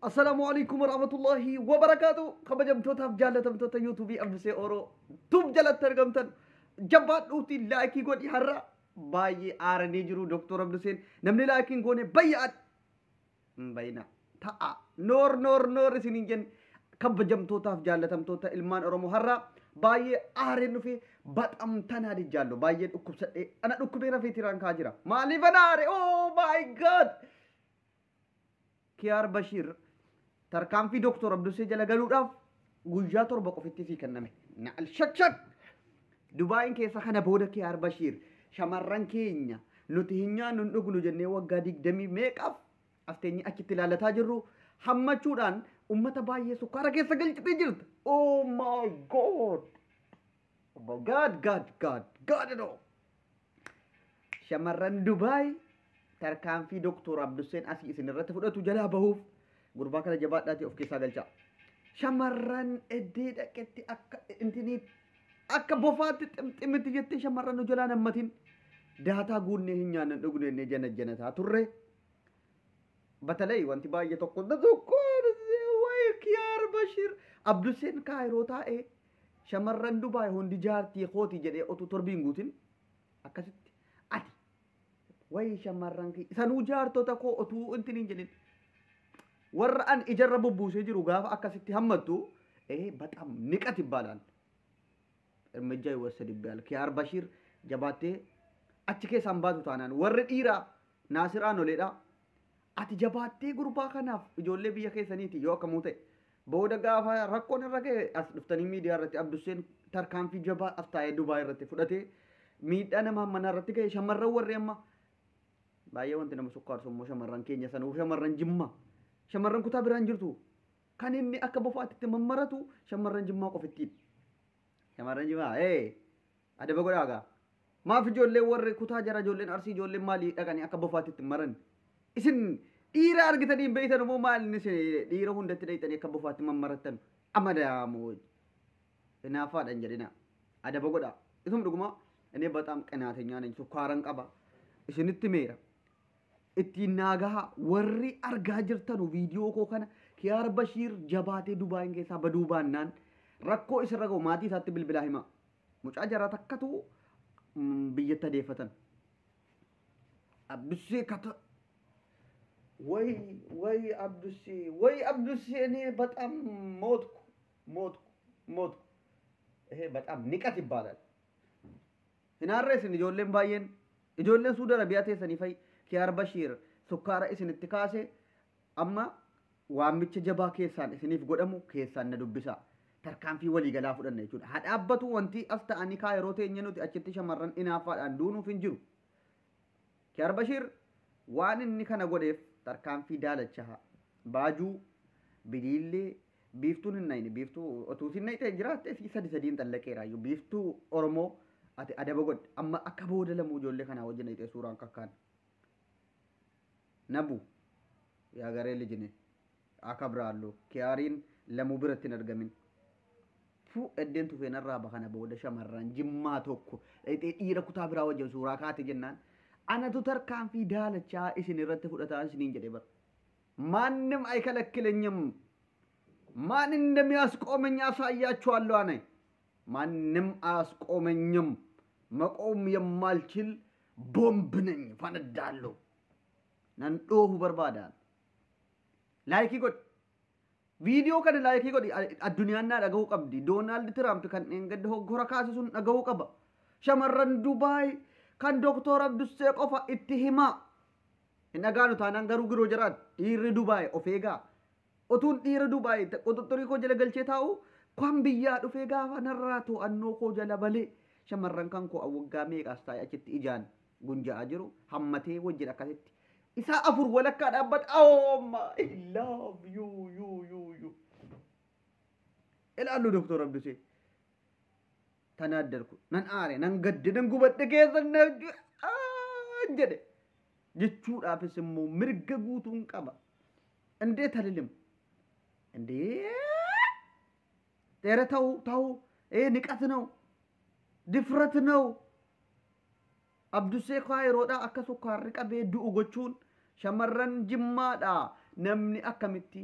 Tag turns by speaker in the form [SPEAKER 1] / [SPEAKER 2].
[SPEAKER 1] Assalaamu alaikum warahmatullahi wabarakaatu. Kabajamtootaaf jaallatamtoota yuutuubii Abdusee Oroo Tube jalatti argamtan jabaadhuuti like godhi. Har'a baay'ee aaranii jiru Doktor Abduseen. Namni like hin goone bayyaadha. Hin bayina ta'a noor noor noor isiniin jenne. Kabajamtootaaf jaallatamtoota ilmaan Oromoo, har'a baay'ee aareen dhufee baxamtanaa dijjaallo baay'ee dhukkubsadhee ana dhukkubee rafee tiraan kaa jira. Maaliif ana aare? Oh my God! Kiyaar Bashiir tarkaanfii Doktor Abdusee jala galuudhaaf guyyaa 7 qofitti sii kenname. Na'al shak shak. Dubaayin keessa kana booda Kiyaar Bashiir shamarran keenya nuti hin nyaannu hin dhugnu jennee waggaa 20 meeqaaf as teenyee achitti ilaalataa jirru hammachuudhaan ummata baay'ee sukkaara keessa galchitee jirta. Oh my God! Oh my God, God, God, God no! Shamarran Dubaay tarkaanfii Doktor Abduseen asii isin irratti fudhatu jalaa bahuuf gurbaa kana jabaadhaatii of keessaa galchaa. Shamarran eddee dhaqetti akka intinii akka bofaatti ximximitti jettee shamarran nu jalaa nammatin daataa guunnee hin nyaannan dhugne jennee jana janataa turre. Batalay wanti baay'ee tokko tokko wayi Kiyaar Bashir Abduseen Kaayiroo taa'ee shamarran Dubaay hundi jaartii kooti jedhee otuu torbiin guutin akkasitti ati wayi shamarran sanuu jaartota koo otuu intiniin jedhin warra an ijarra bubbuusee jiru gaafa akkasitti hammattu በጣም ንቀት ይባላል። እርምጃ ይወሰድብሃል። Kiyaar Bashir jabaattee achi keessaan baatu taanaan warri dhiiraa Naasir Aanoleedha. Ati jabaattee gurbaa kanaaf ijoollee biyya keessaniiti yoo akkamuu ta'e booda gaafa rakkoon irra ga'e as dhuftanii miidiyaa irratti Abduseen tarkaanfii jabaa as taa'ee Dubaay irratti fudhatee miidhaa nama mana irratti ga'e. Shamarran warri amma baay'ee wanti nama sukkaarsu immoo shamarran keenya sanuu shamarran Jimmaa, shamarran kutaa biraan jirtu kan inni akka bofaatti mammaratu shamarran Jimmaa qofittiin. Shamarran Jimmaa adaba godhaa gaa. Maaf ijoolleen warri kutaa jara, ijoolleen Arsii, ijoolleen maalii dhaqanii akka bofaatti maran? Isin dhiira argitanii hin beektan immoo maal inni isin dhiira hundatti dhaqxanii akka bofaatti mammarattan? Amadaamoo hinaafaadhaan jedhina, adaba godhaa. Isum dhuguma እኔ በጣም ቅናተኛ ነኝ፣ sukkaaran qaba isinitti meera ittiin naagaha. Warri argaa jirtanu viidiyoo koo kana, Kiyaar Bashiir jabaatee Dubaayin keessaa baduu baannaan rakkoo isirra ga'u maatii isaatti bilbilaa hima. Mucaa jaraa takkatu biyyatti adeeffatan. Abdussee kata ወይ ወይ አብዱሴ ወይ አብዱሴ፣ እኔ በጣም ሞትኩ ሞትኩ ሞትኩ። ይሄ በጣም ንቀት ይባላል። Hinaarra isin ijoolleen baay'een ijoolleen Suudi Arabiyaa teessanii fa'i Kiyaar Bashiir sukkaara isinitti kaase amma waamicha jabaa keessaan isiniif godhamu keessaan na dubbisa. Tarkaanfii waliigalaa fudhanna jechuudha. Haa dhaabbatu wanti as ta'anii kaa yeroo teenya nuti achitti shamarran inaafaadhaan duunuuf hin jiru. Kiyaar Bashiir waan inni kana godheef tarkaanfii daalachaa baajuu biliillee biiftuun hin nayne, biiftuu otuu sin nayte jiraatte fi sadi sadiin xallaqeeraayyuu. Biiftuu Oromoo ati adaba godhe amma akka booda lamuu ijoollee kanaa wajjin nayte suuraan kakkaan nabu yaa garee lijine akabraallu Kiyaariin lamuu biratti hin argamin. Fu eddeen tufeen irraa bakana booda shamarran Jimmaa tokko dhayxee dhiira kutaa biraa wajjin suuraa kaate jennaan anatu tarkaanfii daalachaa isin irratti fudhataa isiniin jedhe bara. ማንም አይከለክለኝም። ማን እንደሚያስቆመኝ አሳያችኋለሁ። አነ ማንም አያስቆመኝም። መቆም የማልችል ቦምብ ነኝ፣ ፈነዳለሁ። Nan dhoohu barbaadaan. Like godhi. Viidiyoo kana like godhi. Addunyaan naa dhagahuu qabdi. Doonaald Tiraamp kan dheengadda hoggora kaase sun dhagahuu qaba. Shamarran Dubaay kan Doktor Abdussee qofa itti himaa. Hin dhagaanu taanaan garuu giroo jiraat dhiirri Dubaay of eegaa. Otuun dhiira Dubaay quxuxurii koo jala galchee taa'u kan biyyaa dhufee gaafa narraa to'annoo koo jala balee shamarran kan koo waggaa meeqaas taa'e achitti ijaan gunja'aa jiru hammatee wajjin akkasitti isaa afur walakkaa dhaabbata. Oh my love you you you you ilaallu Doktor Abdusee ተናደድኩ, nan aare, nan gadde, nan gubadhe keessa jedhe jechuudhaafis immoo mirga guutuun qaba. እንዴት አልልም እንዴ? ኧረ ተው ተው፣ ይሄ ንቀት ነው፣ ድፍረት ነው። Abdusee Kaayiroodhaa akka sukkaarri qabee du'u gochuun shamarran Jimmaadhaa namni akkamitti